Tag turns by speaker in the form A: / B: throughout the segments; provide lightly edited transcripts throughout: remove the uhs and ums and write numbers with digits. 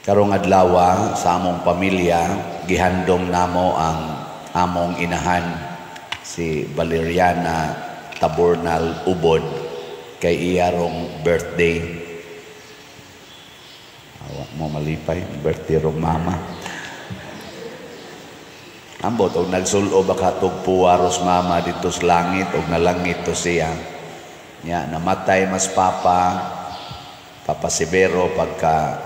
A: Karong adlaw sa among pamilya, gihandom namo ang among inahan, si Valeriana Tabornal Ubod, kay iya rong birthday. Awa mo malipay, birthday rong mama. Ambot, og nagsulo ba katog puwaros mama dito sa langit, og nalangit to siya. Nya, namatay mas papa, Papa Severo, pagka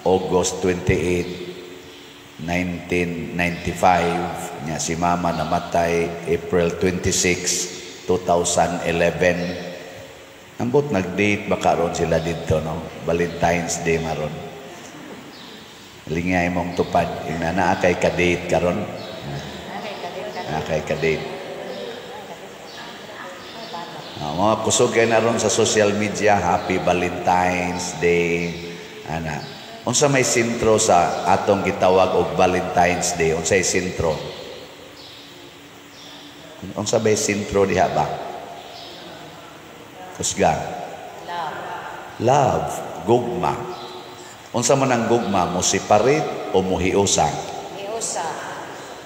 A: August 28, 1995. Nya si mama namatay April 26, 2011. Ambot nag-date ba karon sila dito, no? Valentine's Day maron. Lingay mong tupad. Yung naa kay ka-date karon. Naa kay ka-date. Mga kusog kay na ron sa social media, Happy Valentine's Day. Ana. Unsa may sentro sa atong gitawag og Valentine's Day? Unsay sentro? Unsa bay sentro diha ba? Kusga.
B: Love.
A: Love, gugma. Unsa man ang gugma, mo separate o muhiusa?
B: Hiusa.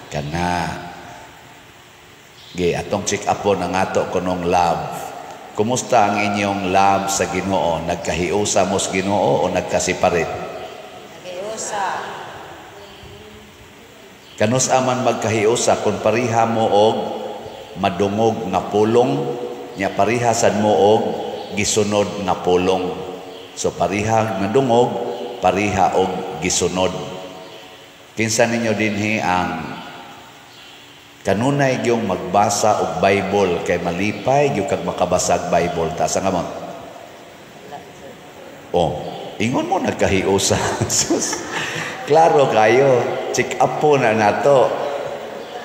A: Kana. Ge, atong check up ang ato kunong love. Kumusta ang inyong love sa Ginoo? Nagkahiusa mo sa Ginoo o nagka-separate?
B: Naghiusa.
A: Kanus aman magkahiusa kung pariha mo og madungog nga pulong, nya pariha sad mo og gisunod nga pulong. So pariha nga dungog, pariha og gisunod. Kinsa ninyo dinhi ang kanunay gyung magbasa og Bible kay malipay gyud kag makabasa og Bible? Taas ang kamot. Oh, ingon mo nagkahiusa. Sus. Klaro kayo, check up po na nato.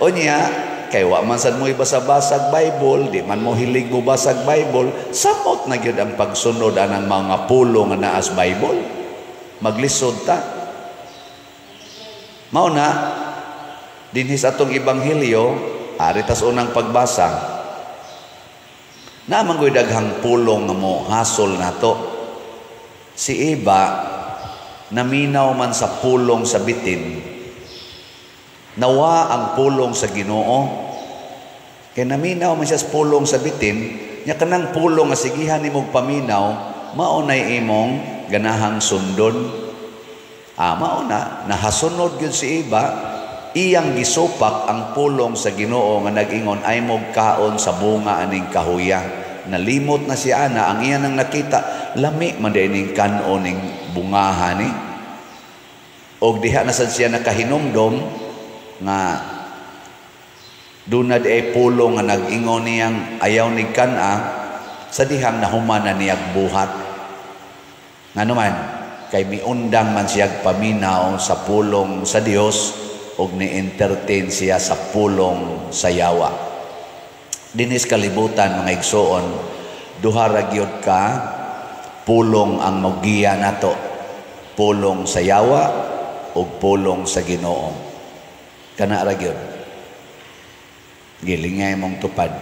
A: Unya, kay wa man sad mo ibasa-basag Bible, di man mo hilig mo basag Bible, samot na gyud ang pagsunod anang mga pulo nga naa sa Bible. Maglisod ta. Mao na dinhi sa atong ebanghelyo, ari tas unang pagbasa. Naa man goy daghang pulong nga mo hasol nato. Si Eva naminaw man sa pulong sa bitin. Nawa ang pulong sa Ginoo. Kay naminaw man siya sa pulong sa bitin, nya kanang pulong nga sigihan nimong paminaw, mao nay imong ganahang sundon. Mao na nahasunod gyud si Eva, iyang gisupak ang pulong sa Ginoo nga nag-ingon ay mog kaon sa bunga aning kahuya. Nalimot na si ana, ang iya nang nakita, lami man diay ning kan-on ning bungahan ni. Og diha na sad siya nakahinumdom nga duna di ay pulong nga nag-ingon niyang ayaw ni kan-a, sa dihang nahuman na niyag buhat. Ngano man, kay miundang man siyag paminaw sa pulong sa Dios og ni-entertain siya sa pulong sa yawa. Dinis kalibutan, mga igsoon, duha ra gyud ka pulong ang mogiya nato, pulong sa yawa ug pulong sa Ginoo. Kana ra gyud. Gilingay mong tupad.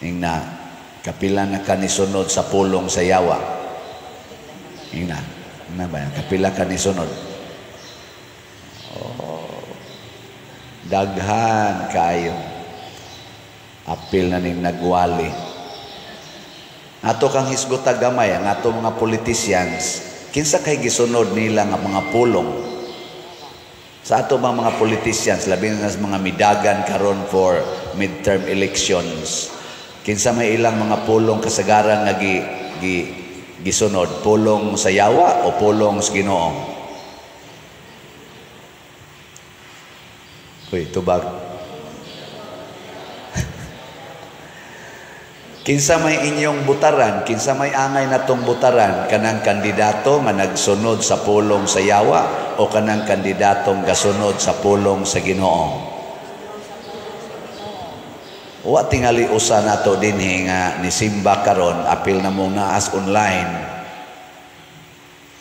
A: Ingna, kapila na ka nisunod sa pulong sa yawa? Ingna, na ba? Kapila ka nisunod? Oh, daghan kaayo. Apil na ning nagwali. Ato kang hisgota gamay ang ato mga politicians, kinsa kay gisunod nila nga mga pulong? Sa ato mga politicians, labi na sa mga midagan karon for midterm elections, kinsa may ilang mga pulong kasagaran nga gisunod? Pulong sa yawa o pulong sa Ginoo? Uy, tubag. Kinsa may inyong butaran, kinsa may angay natong butaran, kanang kandidato nga nagsunod sa pulong sa yawa o kanang kandidatong gasunod sa pulong sa Ginoo? Wa tingali usa nato dinhi nga nisimba karon, apil na mo naas online.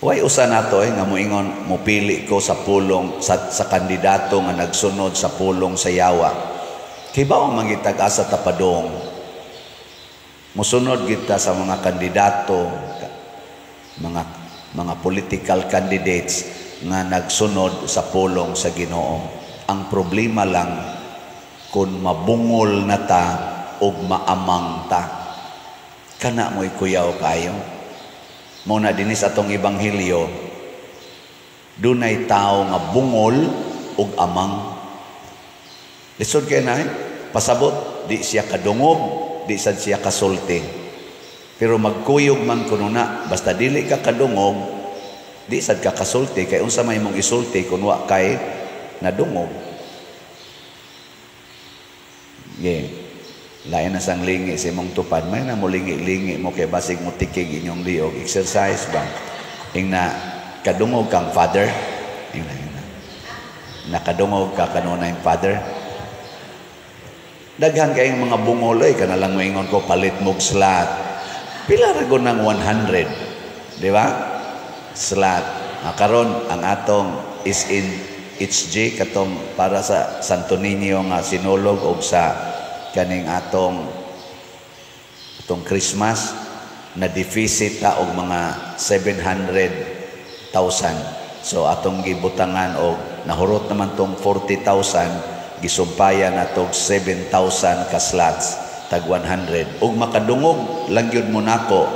A: Way usa nato nga moingon mopili ko sa pulong sa kandidato nga nagsunod sa pulong sa yawa. Kay ba ang mangitag asa tapadong? Musunod kita sa mga kandidato, mga mga political candidates nga nagsunod sa pulong sa Ginoo. Ang problema lang kung mabungol na ta ug maamang ta. Kana mo'y kuyaw kayo. Mao na dinis atong ebanghelyo, dunay tao nga bungol ug amang. Lisod kay na eh. Pasabot, di siya kadungog, di sad siya kasulti. Pero magkuyog man kuno na, basta dili ka kadungog, di sad ka kasulti, kay unsa may mong isulti kung wa kay nadungog. Yeah. Lain na sang lingi sa imong tupad, may na mo lingi-lingi mo kay basig mo tikig inyong liog, exercise ba? Ingna, kadungog kang father? Ingna, ingna. Nakadungog ka kanunay father? Daghan kayong mga bungol ay kana lang moingon ko palit mog slot. Pila ra gud nang 100, di ba? Slot. Ah, karon ang atong is in HG katong para sa Santo Niño nga sinulog og sa kaning atong atong Christmas na deficit ta og mga 700,000. So atong gibutangan og nahurot naman tong 40,000, gisumpayan natog 7,000 ka slots tag 100. Ug makadungog lang gyud mo nako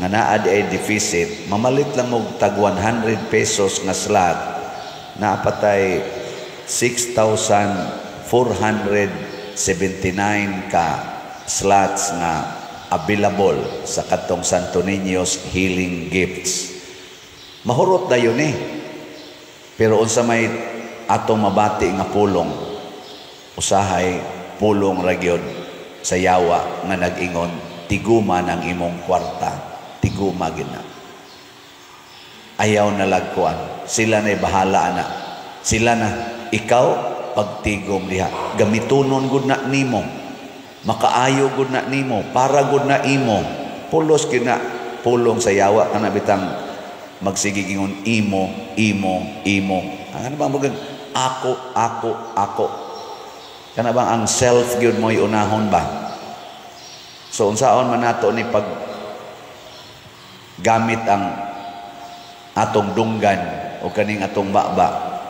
A: nga naa di ay deficit, mamalit lang og tag 100 pesos nga slot, naapatay 6,479 ka slots nga available sa katong Santo Niño's Healing Gifts. Mahurot dayon eh. Pero unsa may atong mabati nga pulong, usahay pulong ra gyud sa yawa nga nag-ingon, "Tiguma ng imong kwarta, tiguma gina." Ayaw na lagkuan. Sila na'y bahala na. Sila na, ikaw, pagtigom diha. Gamitunon gud na nimo. Makaayo gud na nimo, para gud na imo. Pulos kina pulong sa yawa kana bitang magsigig ingon imo, imo, imo. Ang ano bang mag ako, ako, ako. Kana bang ang self gyud mo'y unahon ba? So unsaon man nato ni pag gamit ang atong dunggan o kaning atong baba,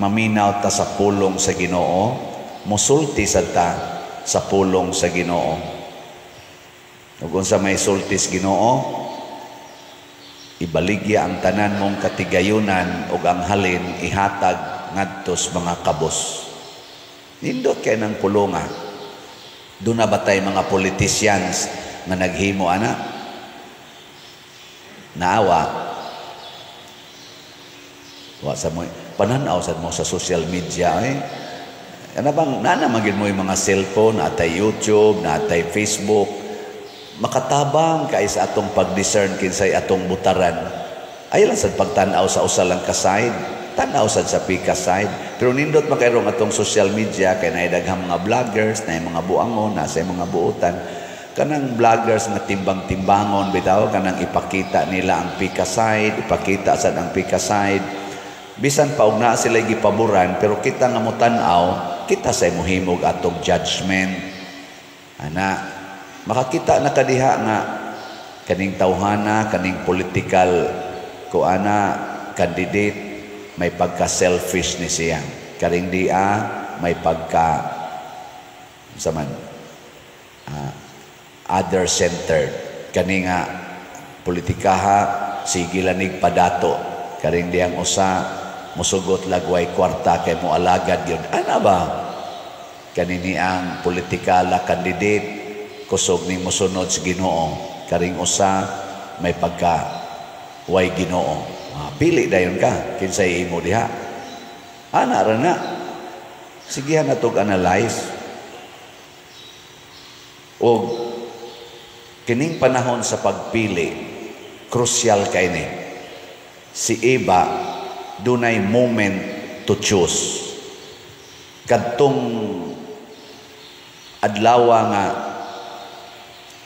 A: maminaw ta sa pulong sa Ginoo, musulti sad ta sa pulong sa Ginoo. Ug unsa may sulti sa Ginoo? Ibaligya ang tanan mong katigayunan ug ang halin ihatag ngadto sa mga kabos. Nindot kay ng pulonga. Doon na ba tay mga politicians nga naghimo ana? Naawa. Wa sa mo pananaw sad mo sa social media eh. Ano bang nana magid mo yung mga cellphone, natay YouTube, natay Facebook, makatabang kay sa atong pag-discern kinsay atong butaran. Ayaw lang sad pagtan-aw sa usa lang ka side, tan-aw sad sa pika side. Pero nindot man kayrong atong social media kay naay daghang mga vloggers, naay mga buangon, nasa mga buotan. Kanang vloggers nga timbang-timbangon bitaw, kanang ipakita nila ang pika side, ipakita sad ang pika side. Bisan pa og naa sila gipaboran, pero kita nga motan-aw, kita sa muhimog atong judgment. Ana, makakita na kadiha nga kaning tawhana, kaning political kuana candidate may pagka-selfish ni siya. Karing dia may pagka sa man other-centered. Kani nga politikaha sige lanig padato. Karing diyang usa musugot lagway kwarta kay mo alagad yun. Ana ba? Kanini ang politikala candidate kusog ning mosunod sa Ginoo. Karing usa may pagka way Ginoo. Pili dayon ka kinsay imo diha. Ana ra na. Sigihan natog analyze. Og kining panahon sa pagpili, crucial kay ni. Si Eva dunay moment to choose. Kadtong adlaw nga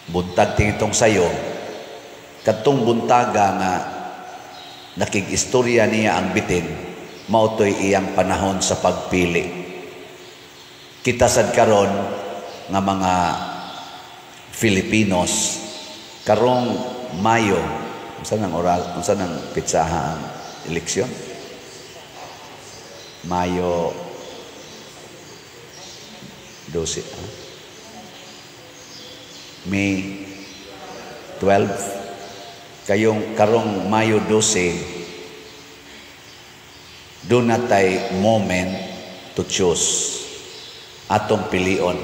A: buntag tingitong sayo, kadtong buntaga nga nakig-istorya niya ang bitin, mao to'y iyang panahon sa pagpili. Kita sad karon nga mga Filipinos karong Mayo Unsa nang oras, unsa nang pitsaha ang eleksyon? Mayo 12, ha? May 12. Kayong karong Mayo 12, duna tay moment to choose, atong pilion.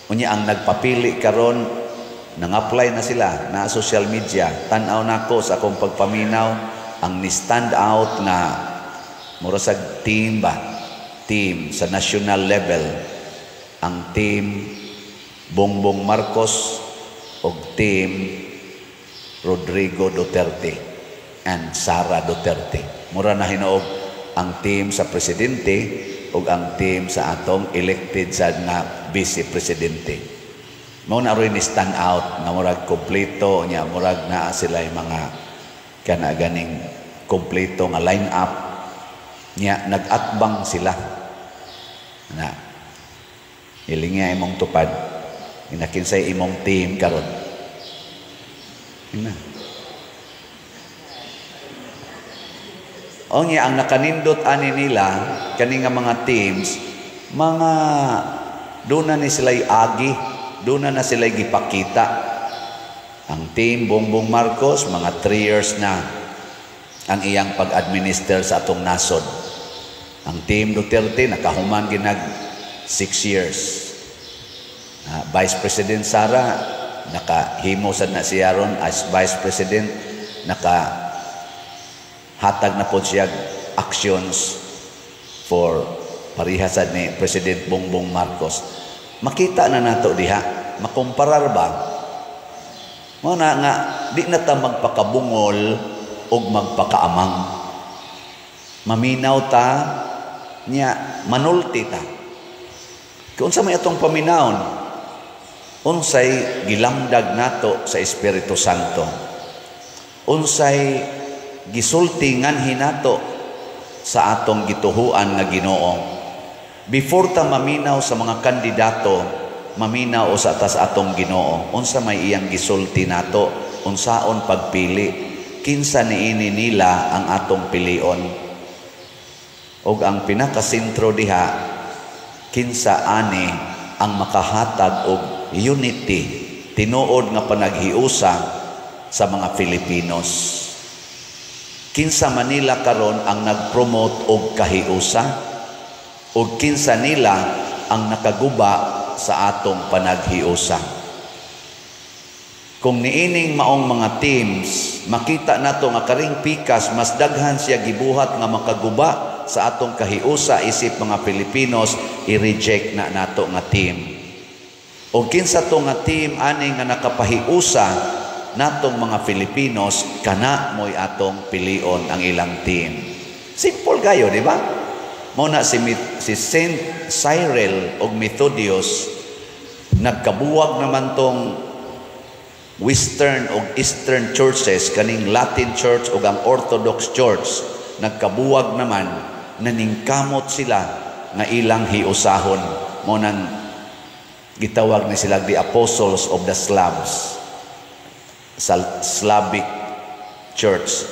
A: Unya ang nagpapili karon, nang-apply na sila na social media. Tan-aw nako sa akong pagpaminaw, ang ni stand out nga mura sa team ba, team sa national level, ang team Bongbong Marcos og team Rodrigo Duterte and Sara Duterte. Mura na hinuog ang team sa presidente ug ang team sa atong elected sa nga vice presidente. Mao na rin ni stand out nga murag kompleto nya, murag naa sila yung mga kana ganing kompleto nga line up nya, nag-atbang sila na ilinga imong tupad, inakinsay imong team karon ina. O niya, ang nakanindot ani nila kani nga mga teams, mga doon na ni sila'y agi, doon na na sila'y gipakita. Ang team Bongbong Marcos, mga 3 years na ang iyang pag-administer sa atong nasod. Ang team Duterte, nakahuman ginag 6 years. Vice President Sara, nakahimo sad na siya ron as Vice President, naka hatag na po siya actions for pareha sad ni President Bongbong Marcos. Makita na nato diha, makumparar ba? Mao na nga di na ta magpakabungol og magpakaamang. Maminaw ta nya, manulti ta. Kung unsa may atong paminawon, unsay gilamdag nato sa Espiritu Santo, unsay gisulti nganhi nato sa atong gituhuan nga Ginoo. Before ta maminaw sa mga kandidato, maminaw sa atas atong Ginoo, unsa may iyang gisulti nato, unsaon pagpili, kinsa niini nila ang atong pilion. Og ang pinakasentro diha, kinsa ani ang makahatag og unity, tinuod nga panaghiusa sa mga Filipinos. Kinsa Manila karon ang nagpromote og kahiusa, og kinsa nila ang nakaguba sa atong panaghiusa. Kung niining maong mga teams, makita nato nga karing pikas mas daghan siya gibuhat nga makaguba sa atong kahiusa isip mga Pilipinos, i-reject na nato nga team. Og kinsa to nga team ani nga nakapahiusa natong mga Filipinos, kana mo'y atong pilion ang ilang team. Simple kayo, di ba? Mao na si Saint Cyril og Methodius, nagkabuwag naman tong Western og Eastern churches, kaning Latin Church og ang Orthodox Church, nagkabuwag naman, naningkamot sila nga ilang hiusahon. Mao nang gitawag ni sila the Apostles of the Slavs, sa Slavic Church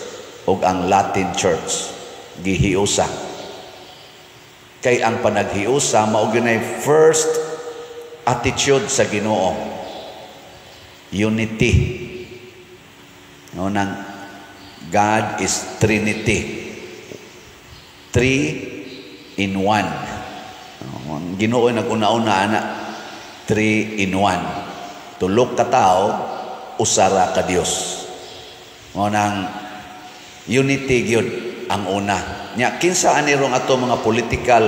A: og ang Latin Church, gihiusa. Kay ang panaghiusa mao gyud first attitude sa Ginoo, unity. No, nang God is Trinity, 3 in 1. No, ang Ginoo nag-una-una ana, 3 in 1. Tulok ka tao, usara ka Dios. Mao nang unity gyud ang una. Nya kinsa ani rong ato mga political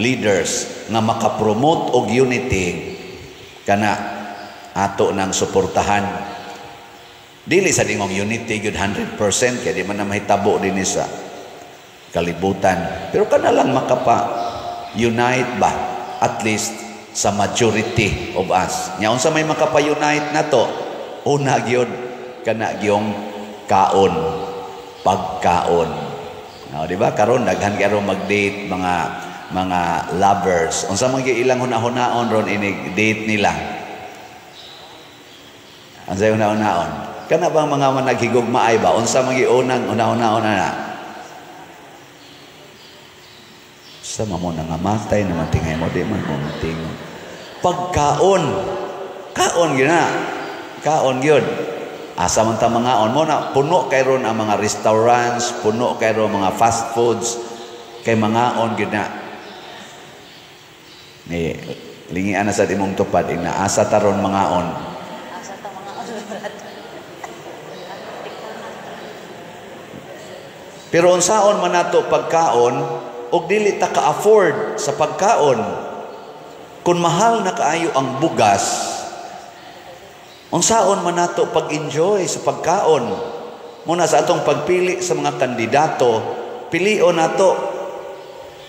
A: leaders nga makapromote og unity, kana ato nang suportahan. Dili sa dingong unity gyud 100% kay di man na mahitabo dinhi sa kalibutan. Pero kana lang makapa unite ba, at least sa majority of us. Nya unsa may makapa-unite nato? Una gyud kana gyung kaon, pagkaon. No, di ba? Karon daghan kay mag-date mga lovers. Unsa man gyud ilang hunahunahon ron inig date nila? Unsa hunahunahon? Kana bang mga managhigugmaay ba? Unsa man giunang una-una na? Sa mamo nangamatay naman tingay mo, di man mo tingon. Pagkaon. Kaon gyud na. Kaon gyud. Asa man ta mangaon mo na puno kay ron ang mga restaurants, puno kay ron mga fast foods, kay mangaon gyud na. Ni lingian na sa imong tupad ing asa taron mangaon.
B: Asa ta mangaon, Brad.
A: Pero unsaon man nato pagkaon og dili ta ka-afford sa pagkaon? Kung mahal na kaayo ang bugas, unsaon man nato pag-enjoy sa pagkaon? Muna sa atong pagpili sa mga kandidato, pilion nato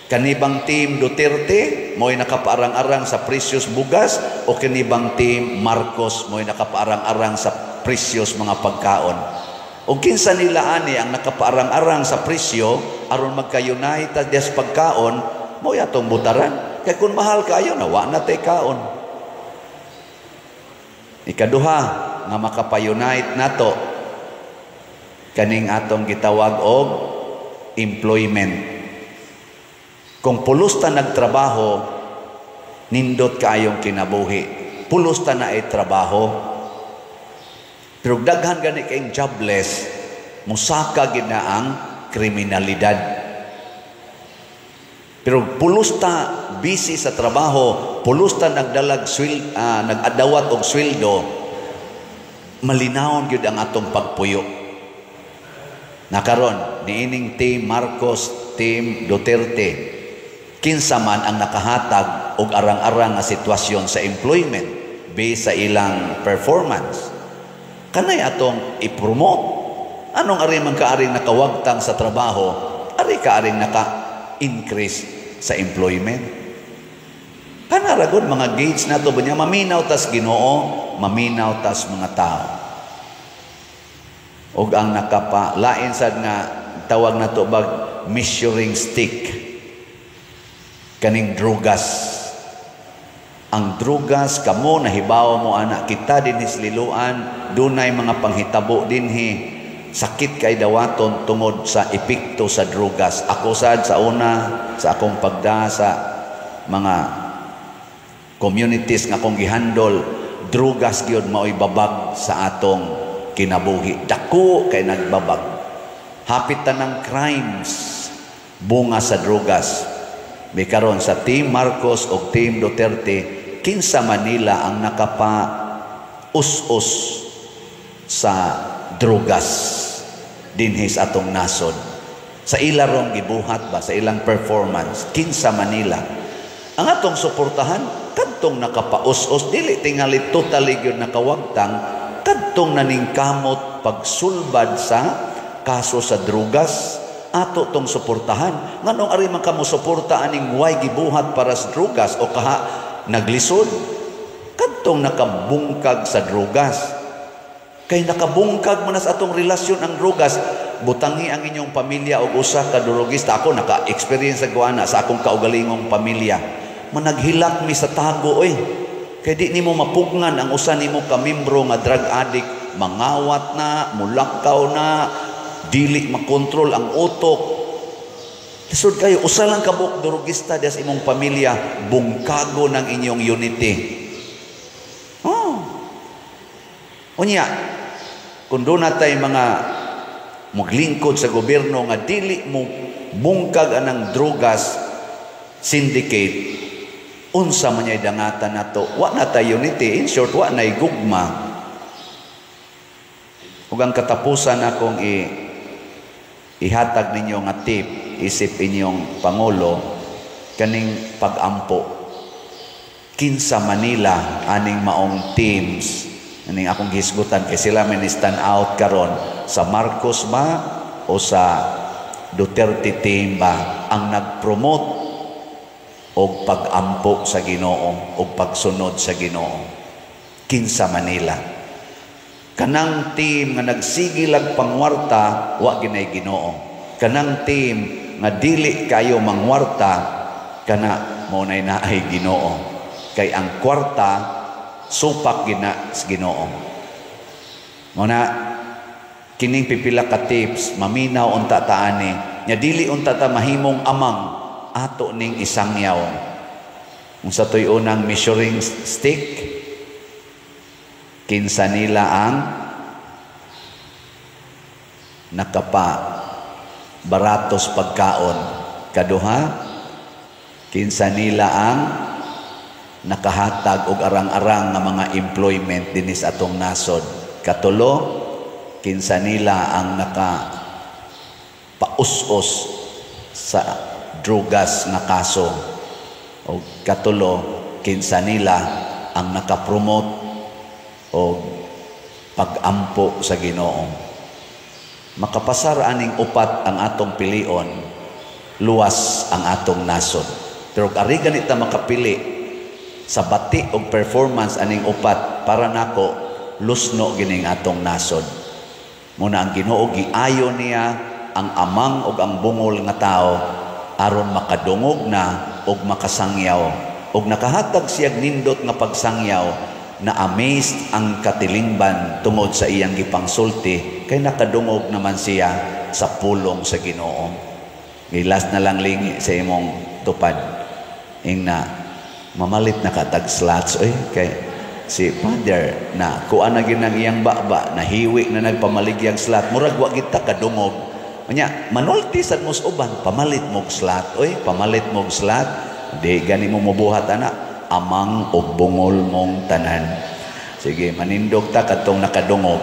A: kanibang team Duterte mo'y nakapaarang-arang sa presyos bugas o kanibang team Marcos mo'y nakapaarang-arang sa presyos mga pagkaon. O kinsa nila ani ang nakapaarang-arang sa presyo aron magka-unite ta des pagkaon, mo'y atong butaran. Kay kung mahal kaayo, nawa na tay kaon. Ikaduha nga makapa-unite nato kaning atong gitawag og employment. Kung pulos ta nagtrabaho, nindot kaayong kinabuhi. Pulos ta na ay trabaho. Pero daghan gani kayong jobless, musaka gid na ang kriminalidad. Pero pulos ta busy sa trabaho, pulos ta nagdalag nagadawat og sweldo, malinawon gyud ang atong pagpuyo. Nakaron niining team Marcos, team Duterte, kinsa man ang nakahatag og arang-arang nga sitwasyon sa employment based sa ilang performance, kanay atong i-promote. Anong ari man kaaring nakawagtang sa trabaho, ari kaaring naka-increase sa employment. Kanara gud mga gauge nato ba niya, maminaw tas Ginoo, maminaw tas mga tao. Og ang nakapalain sad nga tawag nato bag measuring stick kaning drugas. Ang drugas kamo nahibaw mo ana kita dinhi sa Liloan, dunay mga panghitabo dinhi, sakit kay dawaton tungod sa epekto sa drugas. Ako sad sa una sa akong pagda sa mga communities nga akong gihandol, drugas gyud maoy babag sa atong kinabuhi. Dako kay nagbabag. Hapit tanang crimes bunga sa drugas. May karon sa Team Marcos o Team Duterte, kinsa Manila ang nakapa-us-us sa drugas dinhi sa atong nasod. Sa ila rong gibuhat ba, sa ilang performance, kinsa Manila. Ang atong suportahan, kadtong nakapaus-us, dili tingali totally gyud nakawagtang, kadtong naningkamot pagsulbad sa kaso sa drugas, ato tong suportahan. Nganong ari man kamo suporta aning way gibuhat para sa drugas o kaha naglisod? Kadtong nakabungkag sa drugas. Kay nakabungkag man sa atong relasyon ang drugas. Butangi ang inyong pamilya og usa ka drugista. Ako naka-experience sa guana sa akong kaugalingong pamilya. Managhilak mi sa tago oy. Kay di nimo mapugnan ang usa nimo ka membro nga drug addict, mangawat na, mulakaw na, dili makontrol ang utok. Lisod kayo, usa lang kabuk drugista dias imong pamilya, bungkago ng inyong unity. Oh. Unya, kung doon natay mga maglingkod sa gobyerno nga dili mo bungkag anang drugas syndicate, unsa man niya dangatan nato? Wa na tay unity, in short, wa nay gugma. Ug ang katapusan akong ihatag ninyo nga tip, isip inyong pangulo, kaning pag-ampo. Kinsa Manila aning maong teams aning akong gihisgutan kay sila man stand out karon, sa Marcos ba o sa Duterte team ba ang nag-promote og pag-ampo sa Ginoo og pagsunod sa Ginoo? Kinsa Manila. Kanang team nga nagsigilag pangwarta, wa ginay Ginoo. Kanang team nga dili kayo mangwarta, kana mo nay naay Ginoo. Kay ang kwarta supak gina sa Ginoo. Mo na Kining pipila ka tips, maminaw unta ta ani nya, dili unta ta mahimong amang, ato ning isangyaw. Unsa to'y unang measuring stick? Kinsa nila ang nakapa baratos pagkaon? Kaduha, kinsa nila ang nakahatag og arang-arang nga mga employment dinhi sa atong nasod? Katulo, kinsa nila ang naka paus-os sa drugas nga kaso? O katulo, kinsa nila ang nakapromote og pagampo sa Ginoo? Makapasar aning upat ang atong pilion, luwas ang atong nasod. Pero ari ganit ta makapili sa bati og performance aning upat, para nako lusno gining atong nasod. Muna ang Ginoo, giayo niya ang amang ug ang bungol nga tao aron makadungog na ug makasangyaw, ug nakahatag siya nindot nga pagsangyaw na amazed ang katilingban tungod sa iyang gipangsulti, kay nakadungog naman siya sa pulong sa Ginoo. Gilas na lang lingi sa imong tupad. Ingna, mamalit na katag slots oy, kay si Father na kuan na ginang iyang baba, nahiwi na nagpamaligyang slot, murag wa kita kadungog. Unya manulti sad mo sa uban, "Pamalit mog slot oy, pamalit mog slot." Di gani mo mobuhat ana, amang og bungol mong tanan. Sige, manindog ta kadtong nakadungog.